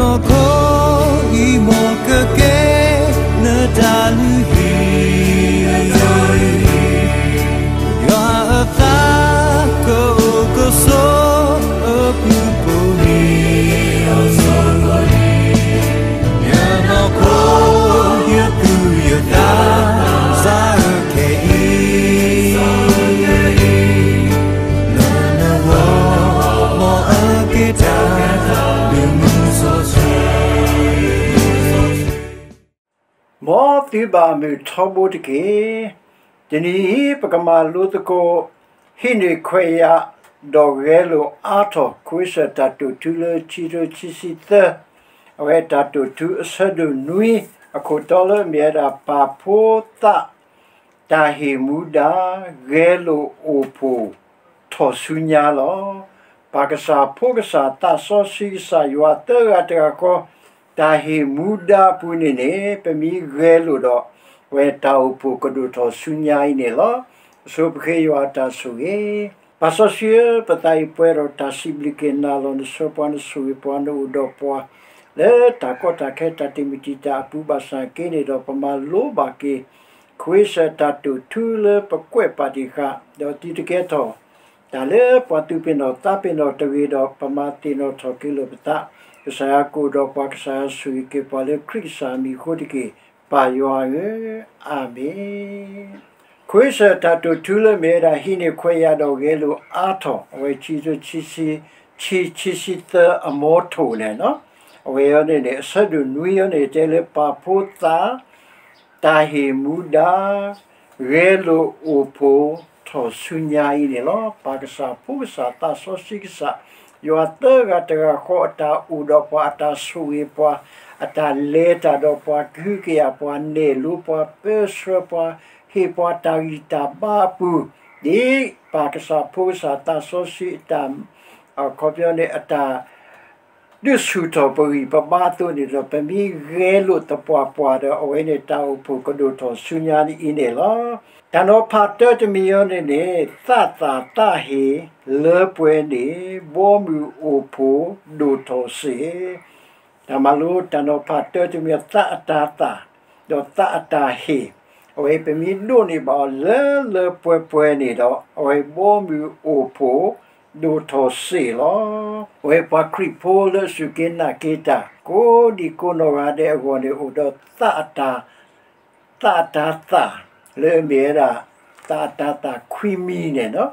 နီၢ်ခိအံၤ မ်ကကဲနတၢ်လုၢ်ဟံၣ်, ယွၤအသးကအိၣ်ကဆိးအပူၤပိာ်မံၤ, ယနီၢ်ခိ ယသူၣ်ယသး စးအၢခဲအံၤ လၢနဂီၢ် မ်အက့ၤတၢ်ဒုးမုၢ်စီဆှံ. မ်သုဘၣ်မုာ်ထီဘိတက့ၢ်. တနံၤအံၤ ပကမၤလိသကိး ဟံးန့ၢ်ခွဲးယာ် ဒီးဂဲၤလိာ်အါထီၣ် ခွ့စၢၣ်တၢ်တိာ်ထူလၢ ခံကထိခံဆံသၢ, အဝဲတၢ်တိာ်ထူအဆၢဒိၣ်နွံ အခိၣ်တီလၢအမ့ၢ်ဝဲဒၣ် ပာ်ဖိသး တၢ်ဟ့ၣ်မူဒါ ဂဲၤလိာ်အိၣ်ဖှိၣ်ထီၣ်ဆူညါလီၤ. ပၢ်ကစၢ်ဖိကစၢ် သးစီဆှံကစၢ် ယွၤသၢဂၤတဂၤဃီ တၢ်ဟ့ၣ်မူဒါအပူၤန့ၣ်န့ၣ် ပမ့ၢ်ဂဲၤလိာ်ဒီး အဝဲတၢ်အိၣ်ဖှိၣ်ကဒိၣ်ထီၣ်ဆူညါအံၤန့ၣ်လီၤ. အဆိပဃ့ယွၤအတၢ်ဆိၣ်ဂ့ၤ, ပၢ်စီဆှံဧၢ, ပသးအံၤပှဲၤဒီးတၢ်စံးဘျုးက့ၤနၤလီၤ. နဆှၢပှၤ နဆိၣ်ဂ့ၤပှၤ နအိၣ်ဒီးပှၤ လၢတၢ်ကီတၢ်ခဲ တၢ်တံာ်မုၢ်တံာ်တာ်အပူၤ ဘၣ်ဆၣ်က့န့ၣ်ဒီး ပမၤလိဘၣ်က့ၤ ခွ့စၢၣ်တၢ်တိာ်ထူလၢပကွဲးပာ်တ့ၢ်ဃာ် ဒီးတုၤတကဲထီၣ် တၢ်လၢပှၤသူၣ်ပ့ၤနီၣ်သးပ့ၤနီၣ်တဂ့ၤဒီး ပမၤသ့ၣ်နီၣ်ထီၣ်က့ၤလိာ်ပသး, ကစၢ်ယွၤကအိၣ်ဒီးပှၤ ကစၢ်ယွၤဆိၣ်ဂ့ၤက့ၤပှၤလၢခရံာ်ကစၢ်အမံၤအဃိတက့ၢ်, ပၢ်ယွၤဧၢ, အၤမ့ၣ်. ခွ့စၢၣ်တၢ်တိာ်ထူလၢမ့ၢ်ဝဲဒၣ် ဟံးန့ၢ်ခွဲးယာ်ဒီးဂဲၤလိာ်အါထီၣ် အဝဲခံကထိခံဆံ ခံဆံသၢအမီထိၣ်န့ၣ်, အဝဲအံၤန့ၣ်န့ၣ် အဆၢဒိၣ်နွံအံၤန့ၣ် တဲလၢပာ်ဖိသး တၢ်ဟ့ၣ်မူဒါ ဂဲၤလိာ်အိၣ်ဖှိၣ်ထီၣ်ဆူညါအံၤန့ၣ်လီၤ. ပၢ်ကစၢ်ဖိကစၢ် သးစီဆှံကစၢ် ယွၤသၢဂၤတဂၤဃီ အတၢ်အိၣ်ဒီးပှၤ အတၢ်ဆိၣ်ဂ့ၤပှၤ အတၢ်လဲၤတၢ်ဒီးပှၤ ကဟုကယာ်ပှၤ နဲၣ်လိပှၤ ပၢဆှၢပှၤ ဟ့ၣ်ပှၤတၢ်ဂံၢ်တၢ်ဘါအပူၤ, ဒ်ပၢ်ကစၢ်ဖိကစၢ် သးစီဆှံအတၢ် အခီပညီန့ၣ် အတၢ် ဒုးဆူၣ်ထီၣ်ပဂံၢ်ပဘါအသိးန့ၣ်ဒီး ပမ့ၢ်ဂဲၤလိာ်သပှၢ်ပှၢ်ဒီး အဝဲန့ၣ် တၢ်အိၣ်ဖှိၣ်ကဒိၣ်ထီၣ်ဆူညါန့ၣ်အံၤန့ၣ်လီၤ. တၢ်နီၤဖးတၢတမံၤအံၤန့ၣ်န့ၣ် သးသၣ်သးဟ့ၣ်လၢပှဲၤန့ၣ် ဘီမုၢ်အိၣ်ဖှိၣ်ဒိၣ်ထီၣ်စ့ၢ် တၢ်မၤလိတၢ်နီၤဖးတၢတမံၤ သးအတၤသၣ် ဒီးသးအတၢ်ဟ့ၣ်, အဝဲပမ့ၢ်ဒိးန့ၢ်ဘၣ်အီၤလၢလၢပှဲၤပှဲၤန့ၣ်ဒီး အဝဲဘီမုၢ်အိၣ်ဖှိၣ်ဒိၣ်ထီၣ်စ့ၢ်လီၤ. အဝဲပှၤခရံာ်ဖိလၢအစူၢ်က့ၤနာ်က့ၤတၢ် ကိးဒံကိးနီၢ်ဂၤဒဲးအဂီၢ်န့ၣ် အိၣ်ဒီးသးအတၤ သးအတၤသၣ် လၢအမ့ၢ်ဝဲဒၣ် သးအတၤသၣ်ခွံမံၤန့ၣ်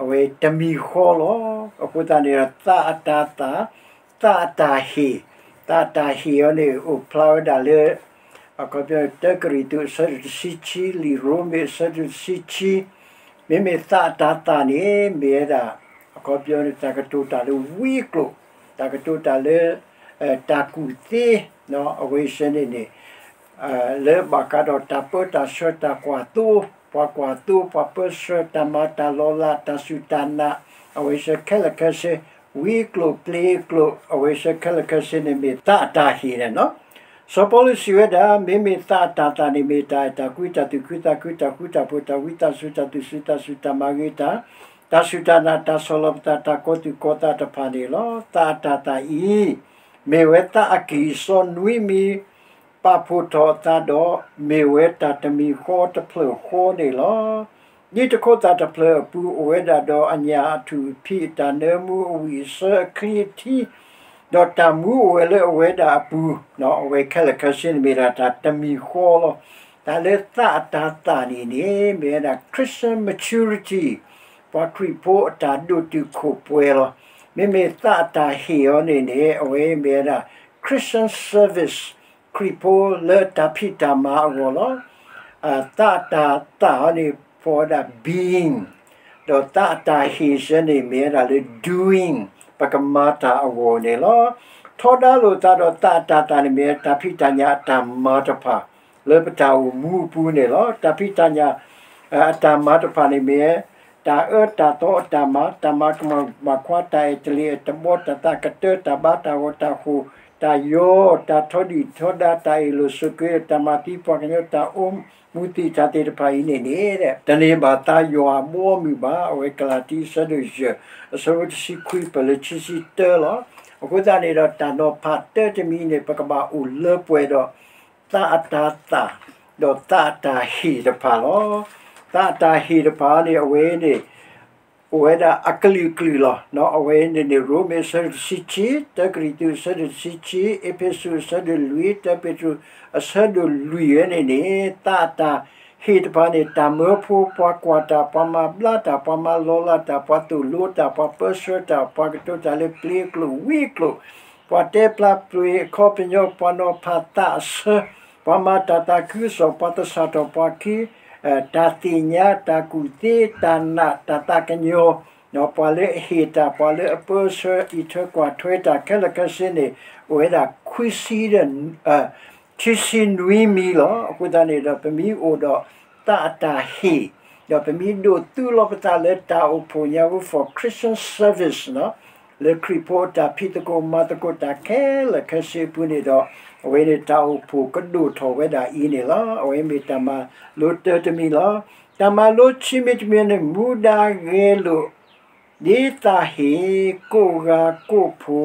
အဝဲတမံၤဃီလီၤ. အဃိသတးန့ၣ်ဒီး သးအတၤသၣ် သးအတၢ်ဟ့ၣ်, သးအတၢ်ဟ့ၣ်အံၤန့ၣ် အိၣ်ဖျါဝဲဒၣ်လၢ အခီပညီ တၢကရံၣ်သူး အဆၢဒိၣ်တဆံခံ, လံာ်ရိမ့ၤ အဆၢဒိၣ်တဆံခံ, မ့မ့ၢ်သးအတၤသၣ်န့ၣ် မ့ၢ်ဝဲဒၣ် အခီပညီန့ၣ် တၢ်ကတိၤတၢ်လၢဝံအကျိာ်, တၢ်ကတိၤတၢ်လၢ တၢ်ကူၣ်သ့ အဝဲစ့ၢ်န့ၣ်န့ၣ် လၢဘၣ်ဃးဒီးတၢ်ပၢတၢ်ဆှၢ တၢ်ကွၢ်သိ, ပှၤကွၢ်သိ ပှၤပၢဆှၢ တၢ်မၤတၢ်လီၤလး တၢ်စူၢ်တၢ်နာ် အဝဲစ့ၢ်ခဲလၢာ်ခဲဆ့, ဝံအကျိာ် ပျ့ၤအကျိာ် အဝဲစ့ၢ်ခဲလၢာ်ခဲဆ့န့ၣ် မ့ၢ်သးအတၢ်ဟ့ၣ်န့ၣ်လီၤ. စီၤပီလူးစံးဝဲဒၣ် မ့မ့ၢ်သးအတၤသၣ်န့ၣ် မ့ၢ်တၢ်အဲၣ်တၢ်ကွံ တၢ်သူၣ်ခုသးခု တၢ်ဃူတၢ်ဖိး တၢ်ဝံသးစူၤ တၢ်သူၣ်စူၤသးစူၤ တၢ်မၤဂ့ၤတၢ် တၢ်စူၢ်တၢ်နာ် တၢ်ဆီၣ်လီၤပသး တၢ်ကီၤသူၣ်ကီၤသးတဖၣ်န့ၣ်လီၤ. သးအတၤသၣ်အံၤ မ့ၢ်ဝဲသးအကံၢ်အစီနွံမံၤ ပာ်ဖှိၣ်ထီၣ်အသးဒီး မ့ၢ်ဝဲတၢ်တမံၤဃီတဖျၢၣ်ဃီန့ၣ်လီၤ. ဒ်တခိးသၣ်တဖျၢၣ်အပူၤ အိၣ်ဝဲဒၣ်ဒီးအညၣ်အထူၣ်အဖံး အတၢ်နၢမူ အဝံၣ်အဆၢ အချံအထံ ဒီးတၢ်မူအိၣ်ဝဲလၢအဝဲဒၣ်အပူၤ, အဝဲခဲလၢာ်ခဲဆ့န့ၣ်မ့ၢ်ဒၣ်တၢ်တမံၤဃီလီၤ. တၢ်လၢသးအတၤသၣ်န့ၣ်န့ၣ် မ့ၢ်ဝဲဒၣ် Christian maturity ပှၤခရံာ်ဖိအတၢ်ဒိၣ်တုာ်ခိၣ်ပှဲၤလီၤ. မ့မ့ၢ်သးအတၢ်ဟ့ၣ်အံၤန့ၣ်န့ၣ် အဝဲမ့ၢ်ဝဲဒၣ် Christian service ခရံာ်ဖိလၢတၢ်ဖံးတၢ်မၤအဂီၢ်လီၤ. သးအတၤသၣ်အံၤန့ၣ် ဖီၣ်ဝဲဒၣ် being ဒီးသးအတၢ်ဟ့ၣ်စ့ၢ်န့ၣ် မ့ၢ်ဝဲဒၣ်လၢ doing ပကမၤတၢ်အဂီၢ်န့ၣ်လီၤ. ထီဒါလိာ်သးဒီးသးအတၤသၣ်န့ၣ် မ့ၢ်ဝဲတၢ်ဖံးတၢ်ညၣ်အတၢ်မၤတဖၣ် လၢပတၢ်အိၣ်မူအပူၤန့ၣ်လီၤ. တၢ်ဖံးတၢ်ညၣ် အတၢ်မၤတဖၣ်န့ၣ်မ့ၢ် တၢ်အၢတၢ်သီအတၢ်မၤ, တၢ်မၤကမၣ်ခွါ, တၢ်အဲၣ်တလ့ၤအဲၣ်တဘီ, တၢ်သးကတၢၢ်, တၢ်ဘါတၢ်ဂီၤ, တၢ်ဃိၣ်တၢ်ယီၤ, တၢ်ထီဒုၣ်ထီဒါ, တၢ်အ့ၣ်လိာ်ဆိးက့, တၢ်မၤသံပှၤကညီ, တၢ်အိၣ်မူသ့ၣ်တဖၣ်အံၤန့ၣ်န့ၣ် တန့ၢ်ဘၣ်သးယွၤအဘီအမုၢ်ဘၣ်. အဝဲကလၤတံ အဆၢဒိၣ်ယဲၢ် အဆၢဖိတဆံခွံ ပၢၢ်လၢခံဆံတၢလီၤ. အဃိသတးန့ၣ်ဒီး တၢ်နီၤဖးတၢတမံၤန့ၣ် ပကဘၣ်အိၣ်လၢပှဲၤဒီး သးအတၤသၣ် ဒီးသးအတၢ်ဟ့ၣ်တဖၣ်လီၤ. သးအတၢ်ဟ့ၣ်တဖၣ်န့ၣ် အဝဲန့ၣ် အိၣ်ဝဲဒၣ်အကလုာ်ကလုာ်လီၤ. အဝဲန့ၣ်န့ၣ် ရိမ့ၤအဆၢဒိၣ်တဆံခံ, တၢကရံၣ်သူးအဆၢဒိၣ်တဆံခံ, အ့းဖ့းစူးအဆၢဒိၣ်လွံၢ်, တၢပ့းတရူးအဆၢဒိၣ်လွံၢ်ဝဲန့ၣ်န့ၣ် သးအတၢ်ဟ့ၣ်တဖၣ်န့ၣ် တၢ်မၢဖိ, ပှၤကွၢ်တၢ်, ပှၤမၤဘျါတၢ်, ပှၤမၤလီၤလးတၢ်, ပှၤသိၣ်လိတၢ်, ပှၤပၢဆှၢတၢ်, ပှၤကတိၤတၢ်လၢပျ့ၤအကျိာ်ဝံအကျိာ်, ပှၤတဲဖျါပှ့ၤအခီပညီ, ပှၤနီၤဖးသးအဆၢ, ပှၤမၤတၢ်သးခုကစီၣ်, ပှၤသဆၣ်ထီၣ်ပှၤခံ, တၢ်သ့ၣ်ညါ, တၢ်ကူၣ်သ့, တၢ်နာ်, တၢ်သးကညီၤ, ပှၤလၢအဟ့ၣ်တၢ်, ပှၤလၢအပၢဆှၢအံးထွဲကွၢ်ထွဲတၢ်ခဲလၢာ်ခဲဆ့န့ၣ် အိၣ်ဝဲဒၣ်ခွံဆံဒီး ခံဆံနွံမံၤလီၤ. အဃိသတးန့ၣ်ဒီး ပမ့ၢ်အိၣ်ဒီးသးအတၢ်ဟ့ၣ်, ဒီးပမ့ၢ်ဒိးသူလီၤပသးလၢတၢ်အိၣ်ဖှိၣ်ညါဝဲ for Christian service လၢခရံာ်ဖိအတၢ်ဖံးသကိးမၤသကိးတၢ်ခဲလၢာ်ခဲဆ့အပူၤန့ၣ်ဒီး အဝဲန့ၣ်တၢ်အိၣ်ဖှိၣ်ကဒိၣ်ထီၣ်ဝဲဒၣ်အံၤန့ၣ်လီၤ. အဝဲမ့ၢ်တၢ်မၤလိတၢတမံၤလီၤ. တၢ်မၤလိခံမံၤတမံၤန့ၣ် မူဒါဂဲၤလိာ် ဒ်သးဟ့ၣ် ကိးဂၤကိးဖိ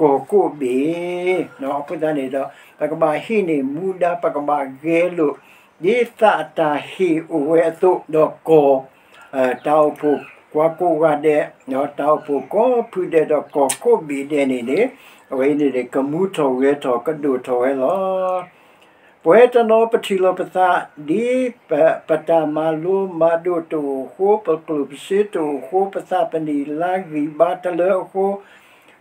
ကီၢ်ကိးဘ့ၣ်, အဃိသတးန့ၣ်ဒီး ပကဘၣ်ဟံးန့ၢ်မူဒါ ပကဘၣ်ဂဲၤလိာ် ဒ်သးအတၢ်ဟ့ၣ်အိၣ်ဝဲအသိး ဒီးကီၢ် တၢ်အိၣ်ဖှိၣ်ကွၢ်ကိးဂၤဒဲး, တၢ်အိၣ်ဖှိၣ်ကိးဖုဒဲးဒီးကီၢ်ကိးဘ့ၣ်ဒဲးန့ၣ်န့ၣ် အဝဲန့ၣ်န့ၣ် ကမူထီၣ်ဂဲၤထီၣ်ကဒိၣ်ထီၣ်ဝဲလီၤ. ပဝဲတနီၤပထံၣ်လိာ်ပသး ဒ်ပတၢ်မၤလိမၤဒိးတအိၣ်အဃိ, ပကျိၣ်ပစ့တအိၣ်အဃိ, ပသးပနံၣ်လါဂံၢ်ဘါတလၢအဃိ,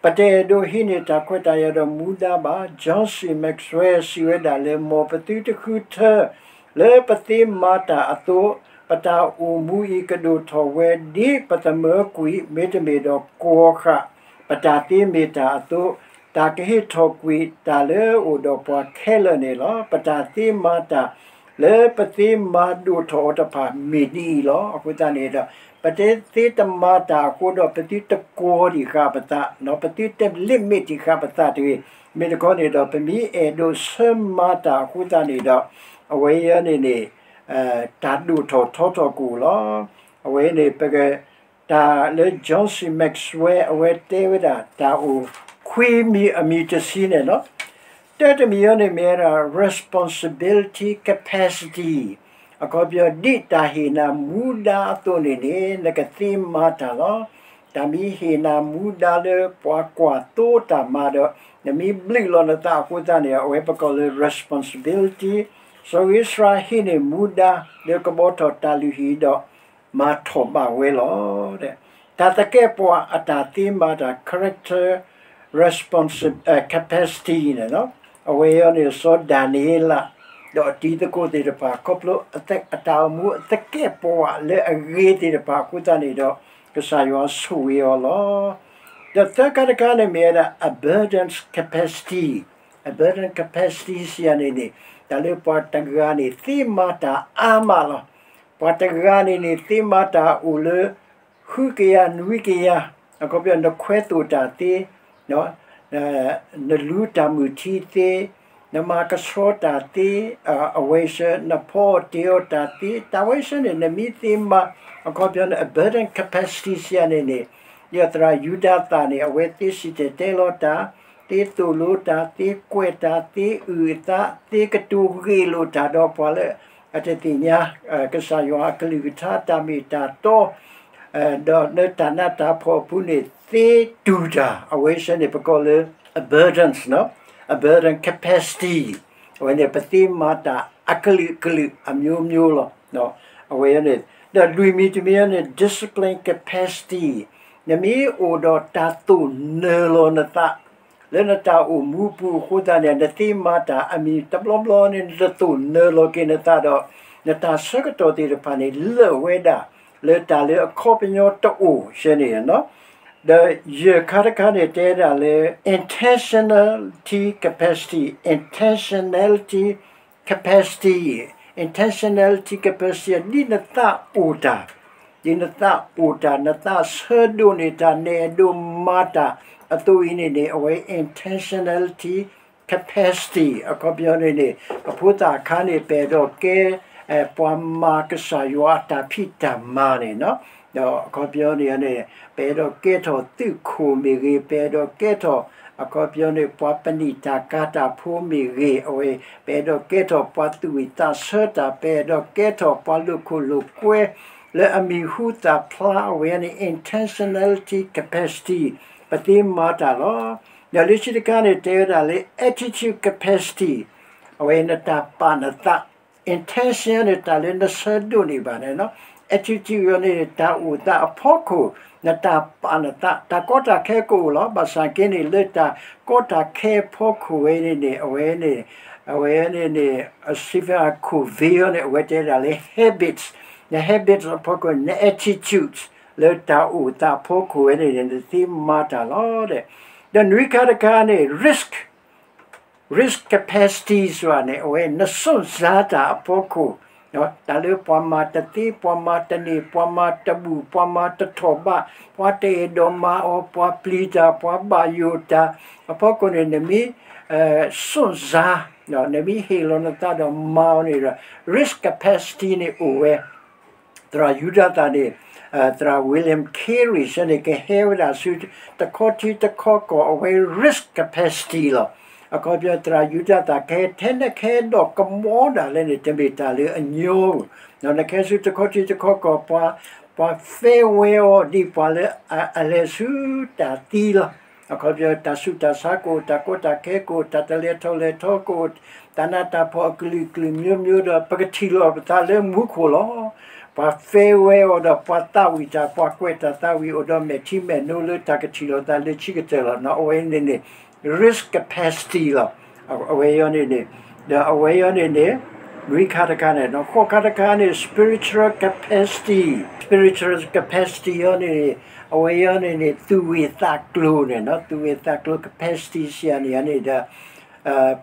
ပတအဲၣ်ဒိးဟံးန့ၢ်တၢ်ခွဲးတၢ်ယာ်ဒီးမူဒါဘၣ်. John C Maxwell စံးဝဲဒၣ်လၢ မ်ပသုတဃုထၢ လၢပသ့မၤတၢ်အသိး, ပတၢ်အိၣ်မူအံၤကဒိၣ်ထီၣ်ဝဲဒ်ပသမၢကွံာ် မ့တမ့ၢ်ဒီးကွီၤဃာ် ပတၢ်သ့မ့ၢ်တၢ်အသိး, တၢ်ကဟ့ၣ်ထီၣ်ကွံာ်တၢ်လၢအအိၣ်ဒီးပှၤခဲလၢာ်န့ၣ်လီၤ. ပတၢ်သ့မၤတၢ် လၢပသ့မၤဒိၣ်ထီၣ်အီၤတဖၣ်မ့ၢ်ဒ်အံၤလီၤ. အဃိသတးန့ၣ်ဒီး ပတသ့တမၤတၢ်အဃိဒီး ပသုတကွီၤတံၢ်ဃာ်ပသး, ပသုတ limit တံၢ်ဃာ်ပသးတဂ့ၤ. မ့ၢ်တခီန့ၣ်ဒီး ပမ့ၢ်အဲၣ်ဒိးဆၢမၤတၢ်အဃိသတးန့ၣ်ဒီး အဝဲအံၤန့ၣ်န့ၣ် တၢ်ဒိၣ်ထီၣ်ထီထီၣ်ကအိၣ်လီၤ. အဝဲန့ၣ် ပက တၢ်လၢ John C Maxwell အဝဲတဲဝဲဒၣ် တၢ်အိၣ်ခွံမံၤအမံၤတဆံန့ၣ်လီၤ. တၢတမံၤအံၤန့ၣ်မ့ၢ်ဝဲဒၣ် responsibility capacity အခီပညီ ဒ်တၢ်ဟ့ၣ်နၤမူဒါအသိးန့ၣ်န့ၣ် နကသ့မၤတၢ်လီၤ. တၢ်မ့ၢ်ဟ့ၣ်နၤမူဒါလၢပှၤကွၢ်သိတၢ်မၤဒီး နမ့ၢ်ဘျုးလီၤနသးအဃိသတးန့ၣ် အဝဲပကိးလၢ responsibility စီၤဧ့စြၤဟံးန့ၢ်မူဒါလၢကဘီထီၣ်တၢ်လုၢ်ဟံၣ်ဒီး မၤထီၣ်ဘၣ်ဝဲလီၤ. တၢ်သကဲးပဝးအတၢ်သ့မၤတၢ် character response capacity န့ၣ်လီၤ. အဝဲအံၤန့ၣ် စီၤဒၤနံးယ့လး ဒီးအတံၤသကိးသ့ၣ်တဖၣ် ခီဖျိအတၢ်အိၣ်မူအသကဲးပဝးလၢအဂ့ၤသ့ၣ်တဖၣ်အဃိသတးန့ၣ်ဒီး ကစၢ်ယွၤဆိၣ်ဂ့ၤအီၤလီၤ. ဒီးသၢခါတခါန့ၣ်မ့ၢ်ဝဲဒၣ် abundance capacity, abundance capacity စံးယၤန့ၣ်န့ၣ် တၢ်လၢပှၤတဂၤန့ၣ် သ့မၤတၢ်အါမးလီၤ. ပှၤတဂၤန့ၣ်န့ၣ် သ့မၤတၢ်အိၣ်လၢ ဃုကယၤနွံကယၤ, အခီပညီ နခွဲသိၣ်တၢ်သ့, နလူတၢ်မုၢ်ထံသ့, နမၤကဆှီတၢ်သ့, အဝဲဆၢ နဖီအီၣ်တ့ၤအီၣ်တၢ်သ့, တၢ်ဝဲဆၢန့ၣ် နမ့ၢ်သ့မၤ အခီပညီန့ၣ် abundant capacity စံးယၤန့ၣ်န့ၣ် ဒ်သရၣ်ယူဒၤသၣ်န့ၣ် အဝဲသ့စံၣ်တဲၤတဲလီၤတၢ်, သ့သိၣ်လိတၢ်, သ့ကွဲးတၢ်, သ့အုၣ်အသး, သ့ကတိၤဂ့ၢ်လိာ်တၢ်ဒီးပှၤလၢ အတသ့ၣ်ညါ ကစၢ်ယွၤအကလုၢ်ကထါတၢ်မ့ၢ်တၢ်တီ, ဒီးလၢတၢ်နးတၢ်ဖှီၣ်အပူၤန့ၣ် သ့တူၢ်တၢ်, အဝဲဆၢန့ၣ် ပကိးလၢ abundance, abundant capacity အဝဲန့ၣ် ပသ့မၤတၢ်အကလုာ်ကလုာ်အမျိုးမျိုးလီၤ. အဝဲန့ၣ် ဒီးလွံၢ်မံၤတမံၤန့ၣ် discipline capacity နမ့ၢ်အိၣ်ဒီးတၢ်သိၣ်နၢၤလီၤနသး လၢနတၢ်အိၣ်မူပူၤအဃိသတးန့ၣ် နသ့မၤတၢ်အမံၤတဘျီဘျီန့ၣ် နတသိၣ်နၢၤလီၤက့ၤနသးဒီး နတၢ်ဆၢကတီၢ်သ့ၣ်တဖၣ်န့ၣ် လၢာ်ဝဲဒၣ် လၢတၢ်လၢအခီပညီတအိၣ်ဆၢန့ၣ်လီၤ. ဒီးယဲၢ်ခါတခါန့ၣ် တဲဒၣ်လၢ intentionality capacity, intentionality capacity, intentionality capacity ဒ်နသးအိၣ်တၢ် ဒ်နသးအိၣ်တၢ် နသးဆၢဒိးန့ၢ်တၢ် နအဲၣ်ဒိးမၤတၢ်အသိးအံၤန့ၣ်န့ၣ် အဝဲ intentionality capacity အခီပညီန့ၣ်န့ၣ် အဖိသၣ်အခါန့ၣ် ပအဲၣ်ဒိးကဲ ပှၤမၤကစၢ်ယွၤအတၢ်ဖံးတၢ်မၤန့ၣ်လီၤ. ဒီးအခီပညီန့ၣ်န့ၣ် ပအဲၣ်ဒိးကဲထီၣ်သုးခိၣ်မ့ၢ်ဂ့ၤ, ပအဲၣ်ဒိးကဲထီၣ် အခီပညီန့ၣ် ပှၤပနံာ်တၢ်ကၤတၢ်ဖိမ့ၢ်ဂ့ၤ, အဝဲ ပအဲၣ်ဒိးကဲထီၣ်ပှၤသူၣ်ဝံၣ်သးဆၢတၢ်, ပအဲၣ်ဒိးကဲထီၣ်ပှၤလိာ်ခိၣ်လိာ်ကွဲ လၢအမံၤဟူသၣ်ဖျါ အဝဲန့ၣ် intentionality capacity ပသ့မၤတၢ်လီၤ. ဒီးလၢခံတခါန့ၣ် တဲဝဲဒၣ်လၢ attitude capacity အဝဲနတၢ်ပာ်နသး intention န့ၣ် တၢ်လၢနဆၢဒိးန့ၢ်ဘၣ်န့ၣ်လီၤ. attitude အံၤန့ၣ် တၢ်အိၣ်သးအဖီခိၣ်, နတၢ်ပာ်နသး, တၢ်ကီတၢ်ခဲကအိၣ်လီၤ. ဘၣ်ဆၣ်က့န့ၣ် လၢတၢ်ကီတၢ်ခဲအဖီခိၣ်ဝဲန့ၣ်န့ၣ် အဝဲန့ၣ် အဝဲန့ၣ်န့ၣ် Stephen Covey န့ၣ် အဝဲတဲဒၣ်လၢ habits, န habits အဖီခိၣ် န attitudes လၢတၢ်အိၣ်သးအဖီခိၣ်ဝဲန့ၣ်န့ၣ် နသ့မၤတၢ်လီၤ. ဒီးနွံခါတခါန့ၣ် risk risk capacity စ့ၢ်န့ၣ် အဝဲနစွန့်စားတၢ်အဖီခိၣ်, တၢ်လၢပှၤမၤတသ့, ပှၤမၤတန့ၢ်, ပှၤမၤတဘူၣ်, ပှၤမၤတထီၣ်ဘး, ပှၤတအဲၣ်ဒိးမၤအီၤ, ပှၤပျံၤတၢ်, ပှၤဘၣ်ယိၣ်တၢ်အဖီခိၣ်န့ၣ် နမ့ၢ်စွန့်စား, နမ့ၢ်ဟ့ၣ်လီၤနသးဒီးမၤအီၤန့ၣ်ဒီး risk capacity န့ၣ်အိၣ်ဝဲ သရၣ်ယူဒၤသၣ်န့ၣ် သရၣ် William Carey စ့ၢ်န့ၣ် ကဟဲဝဲဒၣ်ဆူ တခီထံတခီကီၢ် အဝဲ risk capacity လီၤ. အခီပညီ သရၣ်ယူဒၤသၣ် ကဟဲထဲနကဟဲဒီးကမီဒၣ်လဲာ်န့ၣ် တမ့ၢ်တၢ်လၢအညီဧိၤ, နကဟဲဆူတခီထံတခီကီၢ် ပှၤ ပှၤ farewell အီၤ ဒ်ပှၤလၢအလဲၤဆူတၢ်သံလီၤ. အခီပညီ တၢ်ဆူးတၢ်ဆါကအိၣ်, တၢ်ကီတၢ်ခဲကအိၣ်, တၢ်တလဲၤထီၣ်လဲၤထီကအိၣ်, တၢ်နးတၢ်ဖှီၣ်အကလုာ်ကလုာ်မျိုးမျိုးဒီး ပကထံၣ်လိာ်ပသးလၢမူခိၣ်လီၤ. ပှၤ farewell အီၤဒီး ပှၤသးဝံၣ်တၢ်, ပှၤကွဲးတၢ်သးဝံၣ်အိၣ်ဒီး မဲာ်ထံမဲာ်နိလၢတၢ်ကထံၣ်လိာ်သးလၢခံကတၢၢ်လီၤ. အဝဲန့ၣ်န့ၣ် risk capacity လီၤ. အဝဲအံၤန့ၣ်န့ၣ်, ဒီးအဝဲအံၤန့ၣ်န့ၣ် နွံခါတခါန့ၣ်, ဃိးခါတခါန့ၣ် spiritual capacity, spiritual capacity အံၤန့ၣ်န့ၣ်, အဝဲအံၤန့ၣ်န့ၣ် သူၣ်ဝံၣ်သးကျိၤန့ၣ်, သူၣ်ဝံၣ်သးကျိၤ capacity စံးယၤန့ၣ်န့ၣ်ဒီး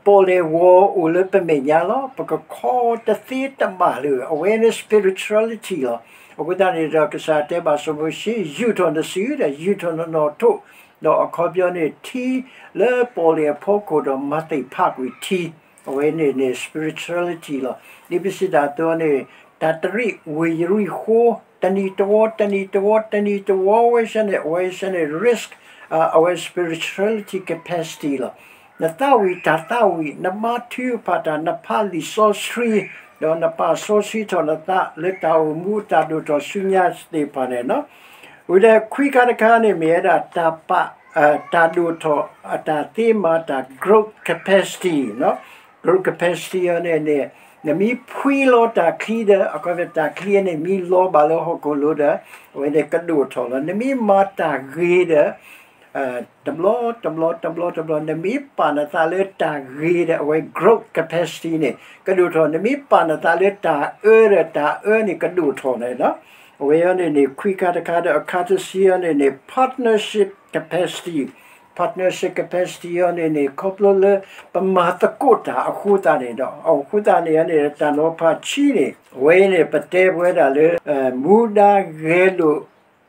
ပီၣ်လဲၣ်ဝီၤအိၣ်လၢပမဲာ်ညါလီၤ. ပကခီတသ့တဘၣ်လၢၤ, အဝဲန့ၣ် spirituality လီၤ. အဃိသတးန့ၣ်ဒီး ကစၢ်တဲဘၣ်စီၤမိၤၡ့ ယူာ်ထီၣ်နစုဒီး ယူာ်ထီၣ်နနီၣ်ထိး, ဒီးအခီပညီန့ၣ် ထံလၢပီၣ်လဲၣ်အဖီခိၣ်ဒီး မၤသ့ၣ်ဖးကွံာ်ထံ, အဝဲန့ၣ်န့ၣ် spirituality လီၤ. ဒ်ပစံးတၢ်အသိးန့ၣ် တၢ်တရံးဝ့ၢ်ယရံၣ်ဃိ တနံၤတဝီ တနံၤတဝီ တနံၤတဝီဝဲဆၢန့ၣ် အဝဲဆၢန့ၣ် risk အဝဲ spirituality capacity လီၤ. နသးဝံၣ်တၢ်သးဝံၣ်, နမၤထုကဖၣ်တၢ်, နဖးလံာ်စီဆှံ, ဒီးနပာ်စီဆှံထီၣ်နသးလၢတၢ်အိၣ်မူအတၢ်ဒိၣ်ထီၣ်ဆူညါသ့ၣ်တဖၣ်န့ၣ်လီၤ. ဝံၤဒီးခွံခါတခါန့ၣ် မ့ၢ်ဝဲဒၣ်တၢ်ပာ်, တၢ်ဒိၣ်ထီၣ်အတၢ်သ့မၤတၢ် growth capacity, growth capacity အံၤန့ၣ်န့ၣ် နမ့ၢ်ဖှံလီၤတၢ်ချံဒီး အခီပညီတၢ်ချံအံၤန့ၣ် မ့ၢ်လီၤဘၣ်လၢဟီၣ်ခိၣ်လိၤဒီး အဝဲန့ၣ်ကဒိၣ်ထီၣ်လီၤ. နမ့ၢ်မၤတၢ်ဂ့ၤဒီး တဘျီ တဘျီ တဘျီ တဘျီ နမ့ၢ်ပာ်နသးလၢတၢ်ဂ့ၤဒီး အဝဲ growth capacity န့ၣ် ကဒိၣ်ထီၣ်, နမ့ၢ်ပာ်နသးလၢတၢ်အၢဒီး တၢ်အၢန့ၣ်ကဒိၣ်ထီၣ်န့ၣ်လီၤ. အဝဲအံၤန့ၣ်န့ၣ် ခွံခါတခါဒီး အခါတဆံအံၤန့ၣ်န့ၣ် partnership capacity, partnership capacity အံၤန့ၣ်န့ၣ် ခီဖျိလၢပမၤသကိးတၢ်အဃိသတးန့ၣ်ဒီး အဃိသတးန့ၣ်န့ၣ် တၢ်နီၤဖးဆံန့ၣ် အဝဲအံၤန့ၣ် ပတဲပဝဲဒၣ်လၢ မူဒါဂဲၤလိာ်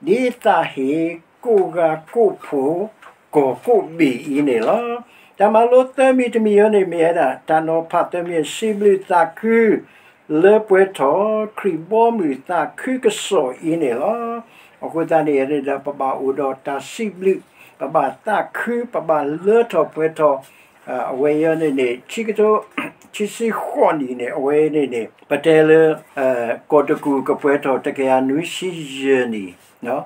ဒ်သးဟ့ ကိးဂၤကိးဖိ ကီၢ်ကိးဘ့ၣ်အံၤန့ၣ်လီၤ. တၢ်မၤလိသၢမံၤတမံၤအံၤန့ၣ် မ့ၢ်ဝဲဒၣ် တၢ်နီၤဖးသၢမံၤ စံးဘျုးသးခု လၢပှဲၤထီၣ် ခရံာ်ဘီမုၢ်သးခုကစီၣ်အံၤန့ၣ်လီၤ. အဃိသတးန့ၣ်န့ၣ်ဒီး ပဘၣ်အိၣ်ဒီးတၢ်စံးဘျုး, ပဘၣ်သးခု, ပဘၣ်လၢထီၣ်ပှဲၤထီၣ် အဝဲအံၤန့ၣ်န့ၣ် ခံကထိခံဆံဃိးနံၣ်န့ၣ် အဝဲအံၤန့ၣ်န့ၣ် ပတဲလၢ ကီၢ်တကူၣ်ကပှဲၤထီၣ်တကယၤနွံဆံယဲၢ်နံၣ်,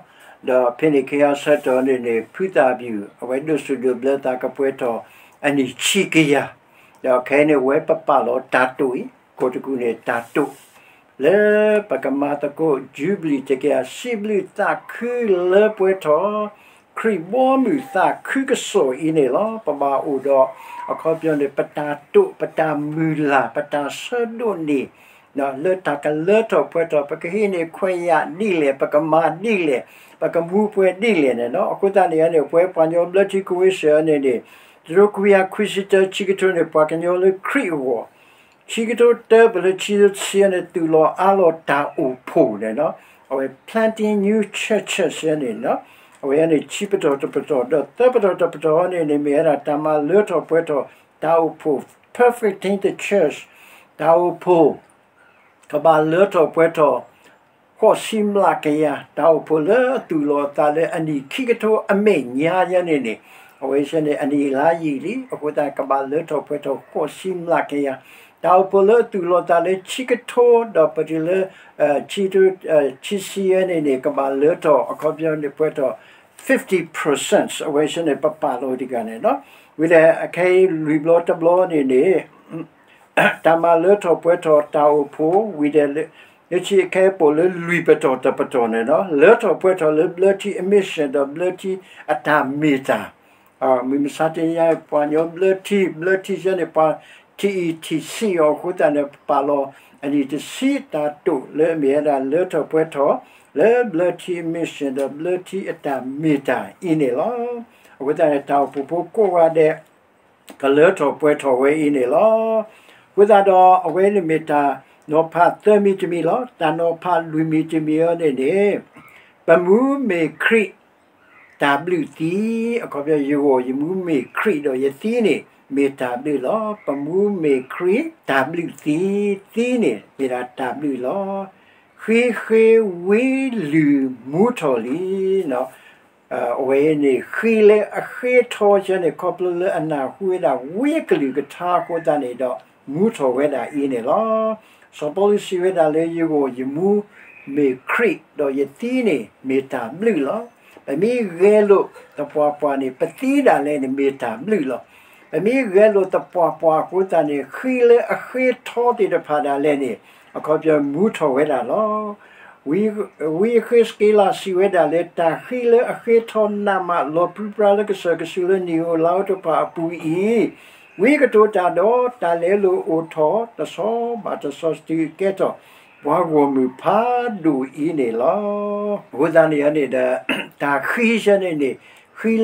ဒီးဖဲန့ၣ်ခဲအံၤဆၢကတီၢ်န့ၣ်န့ၣ် ဖုသးပူၣ် အဝဲဒိၣ်စိဒိၣ်ဘျၢသးကပှဲၤထီၣ်အနံၣ်ဆံကယၤ, ဒီးခဲအံၤန့ၣ်ဝဲပပာ်လီၤတၢ်တိာ်အံၤ ကီၢ်တကူၣ်န့ၣ်တၢ်တိာ် လၢပကမၤသကိး ယူဘလံၤတကယၤ စံးဘျုးသးခုလၢပှဲၤထီၣ် ခရံာ်ဘီမုၢ်သးခုကစီၣ်အံၤန့ၣ်လီၤ. ပဘၣ်အိၣ်ဒီး အခီပညီန့ၣ် ပတၢ်တိာ် ပတၢ်မုၢ်လၢ် ပတၢ်ဆၢဒိးန့ၢ် လၢတၢ်ကလၢထီၣ်ပှဲၤထီၣ် ပကဟံးန့ၢ်ခွဲးယာ်ဒ်လဲၣ် ပကမၤဒ်လဲၣ် ပကမူပှဲၤဒ်လဲၣ်န့ၣ်လီၤ. အဃိသတးန့ၣ်န့ၣ် ပဝဲပှၤကညီဘျၢထံခဝ့ၡၢၣ်န့ၣ်န့ၣ် တကထိခွံကယၤခွံဆံတၢ ခံကထိန့ၣ် ပှၤကညီလၢခရံာ်အဂီၢ် ခံကထိတၢ ပလၢခံကထိတဆံန့ၣ် သူၣ်လီၤအါလီၤတၢ်အိၣ်ဖှိၣ်န့ၣ်လီၤ. အဝဲ planting new churches န့ၣ်လီၤ. အဝဲန့ၣ် ခံပတီၢ်တပတီၢ် ဒီးသၢပတီၢ်တပတီၢ်န့ၣ်န့ၣ် မ့ၢ်ဝဲဒၣ်တၢ်မၤလၢထီၣ်ပှဲၤထီၣ် တၢ်အိၣ်ဖှိၣ် perfecting the church တၢ်အိၣ်ဖှိၣ် ကဘၣ်လၢထီၣ်ပှဲၤထီၣ် ဃိးဆံမျးကယၤ, တၢ်အိၣ်ဖှိၣ်လၢအသူၣ်လီၤအသးလၢအနံၣ်ခံကထိအမဲာ်ညါယဲန့ၣ်န့ၣ်, အဝဲဆၢန့ၣ် အနံၣ်အလါယံာ်လံ, အဃိသတး ကဘၣ်လၢထီၣ်ပှဲၤထီၣ်ဃိးဆံမျးကယၤ, တၢ်အိၣ်ဖှိၣ်လၢအသူၣ်လီၤသးလၢဆံကထိ ဒီးပတုၤလၢ ဆံဆံယဲန့ၣ်န့ၣ် ကဘၣ်လၢထီၣ် အခီပညီန့ၣ် ပှဲၤထီၣ် fifty percent, အဝဲဆၢန့ၣ် ပပာ်လီၤတဂၤန့ၣ်လီၤ. ဝံၤဒီးအခဲအံၤလွံၢ်ဘျီတဘျီန့ၣ်န့ၣ် တၢ်မၤလၢထီၣ်ပှဲၤထီၣ်တၢ်အိၣ်ဖှိၣ်ဝံၤဒီး လၢခံအခဲအံၤပိာ်လၢလွံၢ်ပတီၢ်တပတီၢ်န့ၣ်လီၤ. လၢထီၣ်ပှဲၤထီၣ်လၢဘျၢထံအမ့ၢ်ၡဲးဒီးဘျၢထံအတၢ်မ့ၢ်တၢ်, မုၢ်မဆါတနံၤညါ ပှၤကညီဘျၢထံ, ဘျၢထံဆၢန့ၣ် ပှၤထံၣ်အံၤထံၣ်ဆံးအီၤအဃိသတးန့ၣ် ပပာ်လီၤအနံၣ်တဆံတၢ်တိာ်လၢအမ့ၢ်ဝဲဒၣ်လၢထီၣ်ပှဲၤထီၣ် လၢဘျၢထံအမ့ၢ်ၡဲးဒီးဘျၢထံအတၢ်မ့ၢ်တၢ်အံၤန့ၣ်လီၤ. အဃိသတးန့ၣ် တၢ်အိၣ်ဖှိၣ်ဖိကိးဂၤဒဲး ကလၢထီၣ်ပှဲၤထီၣ်ဝဲအံၤန့ၣ်လီၤ. အဃိသတးဒီး အဝဲန့ၣ်မ့ၢ်တၢ်နီၤဖးသၢမံၤတမံၤလီၤ. တၢ်နီၤဖးလွံၢ်မံၤတမံၤအံၤန့ၣ်န့ၣ် ပမူမ့ၢ်ခရံာ် တၢ်ဘျုးသံ, အခီပညီ ယဂီၢ်ယမူမ့ၢ်ခရံာ်ဒီးယသံန့ၣ် မ့ၢ်တၢ်ဘျုးလီၤ. ပမူမ့ၢ်ခရံာ် တၢ်ဘျုးသံ, သံန့ၣ် မ့ၢ်ဒၣ်တၢ်ဘျုးလီၤ. ဃံဃ့ဝံလုၢ်မူထီၣ်လံ. အဝဲန့ၣ် ဃံလၢအဃ့ထီဆၢန့ၣ် ခီဖျိလၢအနၢ်ဟူဝဲဒၣ်ဝံအကလုၢ်ကထါအဃိသတးန့ၣ်ဒီး မူထီၣ်ဝဲဒၣ်အံၤန့ၣ်လီၤ. စီၤပီလူးစံးဝဲဒၣ်လၢ ယဂီၢ်ယမူမ့ၢ်ခရံာ်ဒီးယသံန့ၣ် မ့ၢ်တၢ်ဘျုးလီၤ. ပမ့ၢ်ဂဲၤလိာ်သပှၢ်ပှၢ်န့ၣ် ပသံဒၣ်လဲာ်န့ၣ် မ့ၢ်တၢ်ဘျုးလီၤ. ပမ့ၢ်ဂဲၤလိာ်သပှၢ်ပှၢ်အဃိသတးန့ၣ် ဃံလၢအဃ့ထီသ့ၣ်တဖၣ်ဒၣ်လဲာ်န့ၣ် အခီပညီမူထီၣ်ဝဲဒၣ်လီၤ. ဝံ, ဝံယဃ့းစက့လးစံးဝဲဒၣ်လၢ တၢ်ဃံလၢအဃ့ထီနးမးလီၤပြံပြါလၢကစၢၢ်ကဆူးလၢနံၣ်ဧိၤလါဧိၤတဖၣ်အပူၤအံၤ, ဝံကတိၤတၢ်ဒီးတၢ်လဲလိာ်အိၣ်ထီၣ် တဆီဘၣ်တဆီစတုၤကဲထီၣ် ပှၤဂီၢ်မုၢ်ဖးဒိၣ်အံၤန့ၣ်လီၤ. အဃိသတးန့ၣ်န့ၣ်ဒီး တၢ်ဃံဆၢန့ၣ်န့ၣ် ဃံ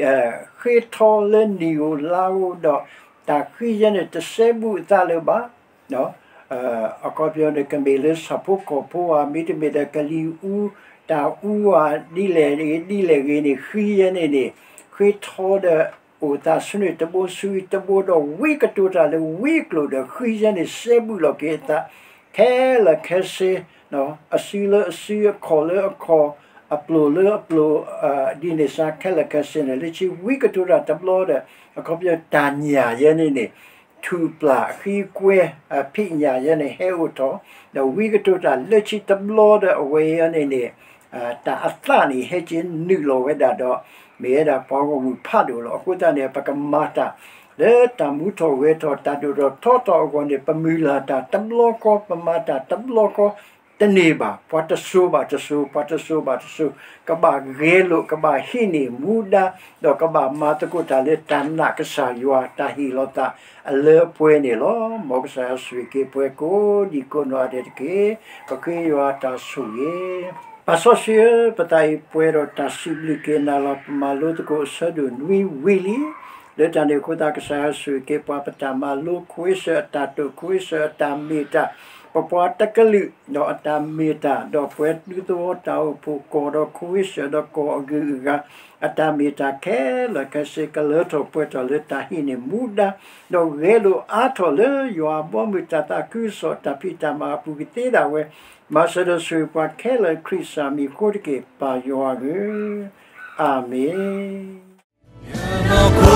လၢနံၣ်, ဃ့ထီလၢနံၣ်ဧိၤလါဧိၤဒီး တၢ်ဃံဆၢန့ၣ် တစဲဘူးအသးလၢၤဘၣ် အခီပညီန့ၣ် ကမ့ၢ်လၢဆၣ်ဖိကီၢ်ဖိဧါ, မ့တမ့ၢ်ဒီးကလံၤအူ, တၢ်အူဧါ, ဒ်လဲၣ်ဂ့ၤ ဒ်လဲၣ်ဂ့ၤန့ၣ် ဃံယဲန့ၣ်န့ၣ် ဃ့ထီဒီး အိၣ်သးဆူန့ၣ်တဘိဆူအံၤတဘိဒီး ဝံကတိၤတၢ်လၢဝံအကျိာ်ဒီး ဃံယဲန့ၣ် စဲဘူးလီၤက့ၤအသး ခဲလၢာ်ခဲဆ့ အစုလၢအစု အခီၣ်လၢအခီၣ် အပျိၢ်လၢအပျိၢ် ဒ်န့ၣ်စ့ၢ် ခဲလၢာ်ခဲဆ့န့ၣ် လၢခံဝံကတိၤတၢ်တဘျီဒီး အခီပညီတၢ်ညၣ်ယဲန့ၣ်န့ၣ် ထူၣ်ပျၢ်ဃံကွဲ ဖံးညၣ်ယဲန့ၣ် ဟဲအိၣ်ထီၣ် ဒီးဝံကတိၤတၢ်လၢခံတဘျီဒီး အဝဲအံၤန့ၣ်န့ၣ် တၢ်အသးန့ၣ် ဟဲက့ၤနုာ်လီၤဝဲဒၣ်ဒီး မ့ၢ်ဝဲဒၣ်ပှၤဂီၢ်မုၢ်ဖးဒိၣ်လီၤ. အဃိသတးန့ၣ် ပကမၤတၢ်လၢတၢ်မူထီၣ်ဂဲၤထီၣ် တၢ်ဒိၣ်ထီၣ်ထီထီၣ်အဂီၢ်န့ၣ် ပမုၢ်လၢ်တၢ်တဘျီဃီ ပမၤတၢ်တဘျီဃီ တန့ၢ်ဘၣ်. ပှၤတစိၤဘၣ်တစိၤ ပှၤတစိၤဘၣ်တစိၤ ကဘၣ်ဂဲၤလိာ် ကဘၣ်ဟံးန့ၢ်မူဒါ ဒီးကဘၣ်မၤသကိးတၢ်လၢတၢ်နာ်ကစၢ်ယွၤတၢ်ဟ့ၣ်လီၤသးအလၢအပှဲၤန့ၣ်လီၤ. မ်ကစၢ်ယွၤဆိၣ်ဂ့ၤက့ၤပှၤကိးဒံကိးနီၢ်ဂၤဒဲးတက့ၢ်. ပဃ့ယွၤတၢ်ဆိၣ်ဂ့ၤ ပၢ်စီဆှံဧၢ, ပသးအံၤပှဲၤဒီးတၢ်စံးဘျုးက့ၤနၤလီၤ. ပမၤလိသကိးအဆၢဒိၣ်နွံဝံၤလံ. လၢတၢ်န့ၣ်အဃိသတး ကစၢ်ယွၤဆိၣ်ဂ့ၤက့ၤပှၤ ပတၢ်မၤလိ ခိအ့စၢၣ်အတၢ်တိာ် ခိအ့စၢၣ်အတၢ်မ့ၢ်တၢ်, ပပှၤတကလုာ်ဒီးအတၢ်မ့ၢ်တၢ်, ဒီးပှၤဒူသဝီတၢ်အိၣ်ဖှိၣ် ကီၢ်ဒီးခိအ့စၢၣ်ဒီးကီၢ်အဂုၤအဂၤ အတၢ်မ့ၢ်တၢ်ခဲလၢာ်ခဲဆ့ ကလၢထီၣ်ပှဲၤထီၣ်လၢတၢ်ဟံးန့ၢ်မူဒါ ဒီးဂဲၤလိာ်အါထီၣ်လၢယွၤအဘီအမုၢ်တၢ်သးခုကစီၣ် တၢ်ဖံးတၢ်မၤအပူၤကသ့ဒၣ်ဝဲ, မၤစၢၤဒီးဆိၣ်ဂ့ၤပှၤခဲလၢာ် ခရံာ်စၢ်မံၤအဃိတက့ၢ် ပၢ်ယွၤဧၢ, အၤမ့ၣ်.